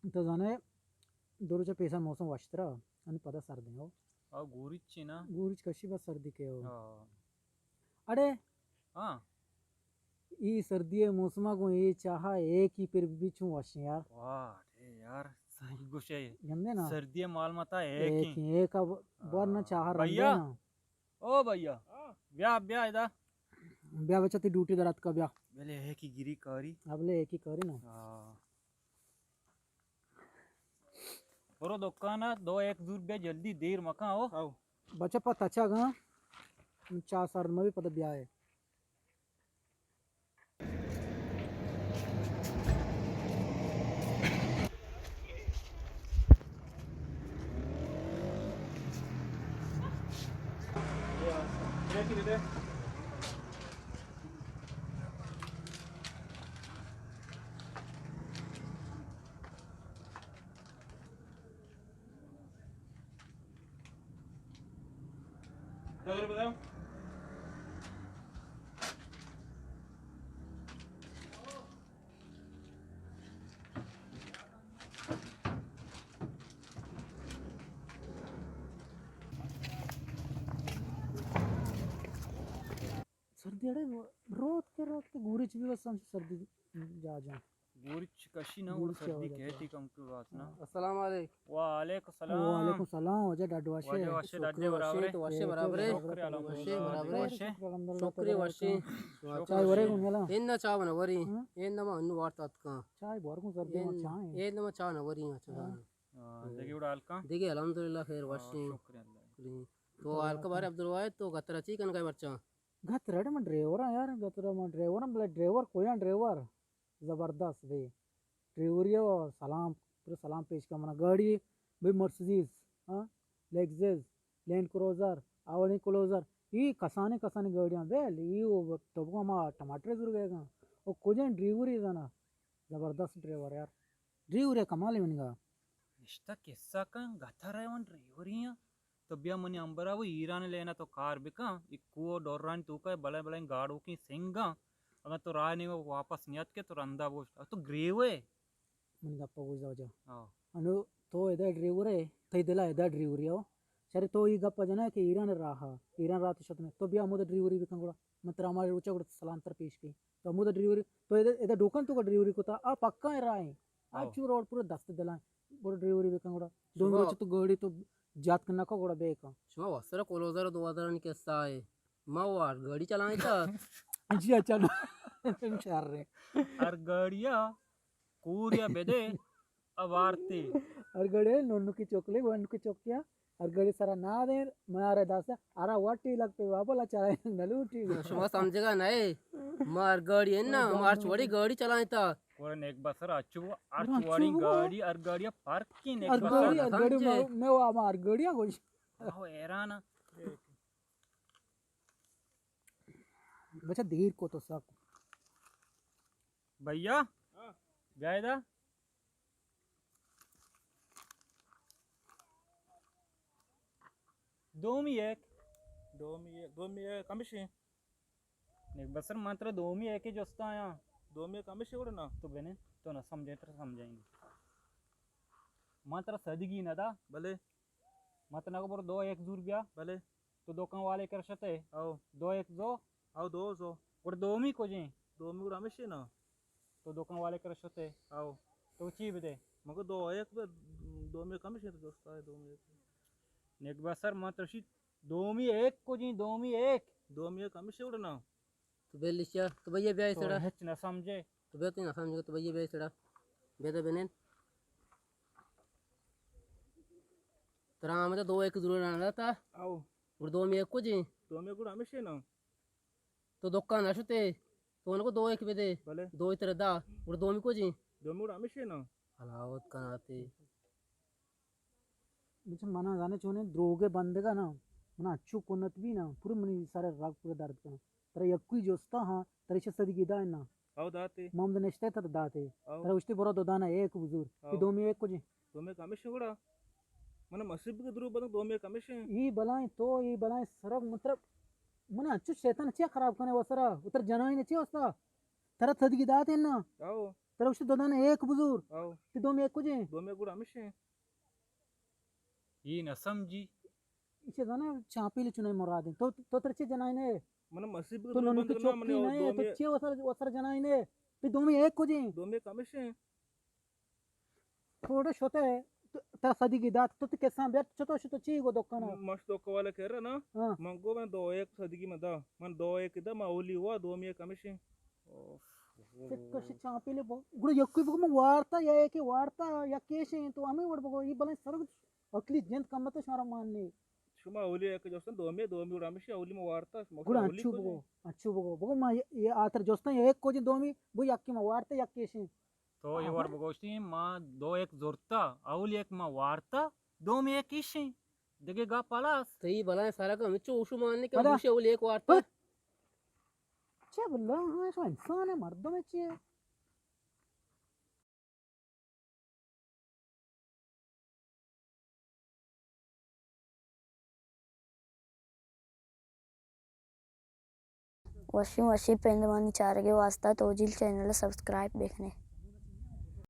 تو زانے، دو روچ پیسر موسم وشترا، ان پدا سردیں ہو۔ آ، گوریچ چی نا؟ گوریچ کشی بس سردی کے ہو۔ ہاں۔ اڑے؟ ہاں۔ ای سردی موسم گوں ای چاہا ایک ہی پر بھی چون وشیں یار۔ واہ، اڑے یار، صحیح گوشے۔ گندے نا؟ سردی مال متا ایک ہی۔ ایک ہی، ایک اب بار نہ ہاں۔ چاہا بھیا۔ رندے نا۔ او بھیا، ہاں۔ بیا، بیا ادا۔ بیا بچہ، تی ڈیوٹی درات کا بیا۔ بلے ایک ہی گری کاری۔ اب لے ایک ہی کاری نا۔ ہاں۔ برو دکان ء دو ایک زور بیا، جلدی دیر مکن ہو۔ ہو۔ بچہ پہ تچگ آں، چاہ سرد مہ بی پدا بیائے۔ سردی اڑے روت کے روت کے گوریچ بھی بس ہم سردی جا جان۔ گوریچ کشی نہ، گوریچ سردی کہتی کم کی بات نا۔ السلام علیکم۔ وعلیکم السلام۔ وعلیکم السلام، واجہ ڈاڈو واشے۔ واجہ واشے، ڈاڈو برابر ہے۔ تو واشے برابر ہے۔ شکر الحمدللہ۔ واشے برابر ہے۔ شکر الحمدللہ۔ شکری واشے۔ چائے ورے گون گلا۔ ان چا بنا وری۔ ہاں؟ ان ما انو وارت اتکا۔ چائے بور گون سردی ما چائے۔ ان ما چا نہ وری۔ ہاں۔ دگی وڑا حالکا؟ دگی الحمدللہ خیر واشی۔ شکر اللہ۔ تو حالکا بارے عبدالواحد تو گترا چی کن گئے مرچاں؟ گترا اڑے من ڈرائیور ہاں یار، گترا من ڈرائیور ہاں، بلے ڈرائیور کویاں ڈرائیور زبردست بے۔ ڈرائیوری ء سلام، پورا سلام پیش کن منا۔ گاڑی بھئی مرسڈیز، ہاں، لیگزس، لینڈ کروزر، آوڑیں کلوزر، ای کسانیں کسانیں گاڑیاں بیل، ای او تو بگو ہما ٹماٹر زور گئے گا۔ او کجیں ڈرائیوری زانا، زبردست ڈرائیور یار۔ ڈرائیوری کمال منگا۔ نشتہ قصہ کن، گترا اے من ڈرائیوری ہاں۔ تو بیا منی امبرا وہ ایران لینا تو کار بکن، اکو ڈورانی توکا بلائیں بلائیں گاڑوکیں سنگاں، اگاں تو راہ نیمہ واپس نیاتکے تو رندا بوشت، تو گریوے۔ منی گپا گوش داجا۔ ہاں۔ انو تو ادا ڈرائیور ہے، تئی دلا ادا ڈرائیوری ہو۔ شری تو ای گپا جنا کہ ایران راہ، ایران راہ تو شتنے، تو بیا ہمودا ڈرائیوری بکن گڑا۔ من ترا ہمارے روچا گڑا سلام تر پیش کی۔ تو ہمودا ڈرائیوری، تو ادا، ادا ڈوکان توکا ڈرائیوری کتا، آ پکا ہے راہ ہے۔ آ ہاں۔ چو روڈ پورا دست دلائیں۔ برو ڈرائیوری بکن گڑا۔ دومی شما روچ تو گاڑی تو جات کن نکو گڑا بے کن۔ شما وسرا کلوزر دو ہزار نی قصہ ہے۔ ما وار گاڑی چلائیں تا۔ جی اچھا نا۔ شر رہے۔ ہر گاڑیا کوریا بدے اوارتے۔ ہر گاڑی نونو کی چوکلے، ونڈو کی چوکیا۔ ہر گاڑی سرا نہ دیں، مارے داستا، ارا وٹی لگ پہ بابا لا چلائیں نلوٹی۔ شما سمجھگا نئے۔ ما ہر گاڑی ہے نا، ما ہر چوڑی گاڑی چلائیں تا۔ اور نیک بسر اچو، ہر چوڑی گاڑی، ہر گاڑی پارک کی نیک بسر۔ ہر گاڑی، ہر گاڑی، میں، میں وہ ہمار گاڑیاں گوش۔ آہو، حیران۔ بچہ دیر کو تو سک۔ بھیا، ہاں۔ بیا ادا۔ دومی ایک۔ دومی ایک، دومی ایک، ہمیشی۔ نیک بسر من ترا دومی ایک جستا آیا۔ دومی ایک ہمیشی وڑ نا۔ تو بنے، تو نہ سمجھے، ترا سمجھائیں گے۔ من ترا صدگی نہ دا۔ بلے۔ من ترا نگو برو دو ایک زور بیا۔ بلے۔ تو دکان والے کر شتے؟ او۔ دو ایک زو؟ او، دو زو۔ گڑا دومی کجیں؟ دومی گڑا ہمیشی نا۔ تو دکان والے کر شتے؟ او۔ تو چی بدے؟ مگو دو ایک بے، دومی کمیشی تو دوستا ہے، دومی ایک۔ نیک بسر من ترشی دومی ایک کجیں، دومی ایک؟ دومی ایک ہمیشی گڑا نا۔ تو بل اشیا، تو بھیا بیا تو سڑا۔ ہچ نہ سمجھے۔ تو بیا تو نہ سمجھے، تو بھیا بیا سڑا۔ بیا تو بنین۔ ترا ہمیں تو دو ایک ضرور آنا تھا۔ آؤ۔ گڑا دومی ایک کجیں؟ دومی گڑا ہمیشی نا۔ تو دکان نہ شتے، تو انکو دو ایک بدے۔ بلے۔ دو ترا دا، گڑا دومی کجیں؟ دومی گڑا ہمیشی نا۔ حلاوت کناتے۔ بچہ منا زانے چونے دروگے بندگا نا، منا اچو کنت بھی نا، پورا منی سارے رگ پورا درد کنا۔ ترا یکوی جستا ہاں، ترا ایشی صدی گدا نا۔ او داتے۔ ما ہمدا نشتے ترا داتے۔ او۔ ترا اشتے برو دو دانا ایک بزور۔ او۔ کہ دومی ایک کجیں؟ دومی کمیش گڑا۔ من مسیب کے درو بدن دومی کمیش۔ ای بلائیں تو، ای بلائیں سرگ مطلب، من اچو شیطان چیا خراب کنے و سرا، اتر جنائیں چیا استا؟ ترا صدی گدا داتے نا۔ او۔ ترا گوشت دو دانہ ایک بزور۔ او۔ تئی دومی ایک کجیں؟ دومی گڑا ہمیشیں۔ ای نہ سمجھی۔ ایشی زانا چاپیل چنائے مرادیں۔ تو، تو ترا چی جنائینے؟ من مسیب تو ننکی چکی نہ، تو چی وسر، وسر جنائینے؟ تئی دومی ایک کجیں؟ دومی ایک ہمیشیں۔ تھوڑے شتے، تو، تا صدیقی دات، تو تی کسان بیت، چطور شتو چی گو دکانا؟ مش دکان والا کہہ رہا نا، ہاں۔ من گو من دو ایک صدیقی من دا، من دو ایک دا، من اولی ہوا، دومی ایک ہمیشیں۔ اوف۔ چکش چاپیلے بو-، گڑا یکی بگو من وارتا، یا ایک وارتا، یا کیشیں، تو ہمیں وڑ بگو، یہ بلائیں سرگ عقلی جند کم مت شمارا ماننے۔ شما اولی ایک جوستن، دومی، دومی وڑ ہمیشیں، اولی من وارتا، شما گڑا اولی انچو کجیں؟ بگو، انچو بگو، بگو ما یہ، یہ آتر جوستن، یا ایک کجیں دومی، بو یکی من وارتا، یا کیشیں۔ تو اے وڑ بگوشتی، ما دو ایک زرتا، اول یک ما وارتا، دومی یک ایشیں۔ دگہ گپ ہلاس۔ تئی بلائیں سرا کہ ہمچو اوشو ماننے کہ پدا۔ گوشے اول یک وارتا۔ پد۔ چے بلا، ہاں، شما انسان ہے، مردم ہے، چے؟ وشیں وشیں پندمانی چارگ ءِ واستہ توجیل چینل ءَ سبسکرائب بہ کن ئے۔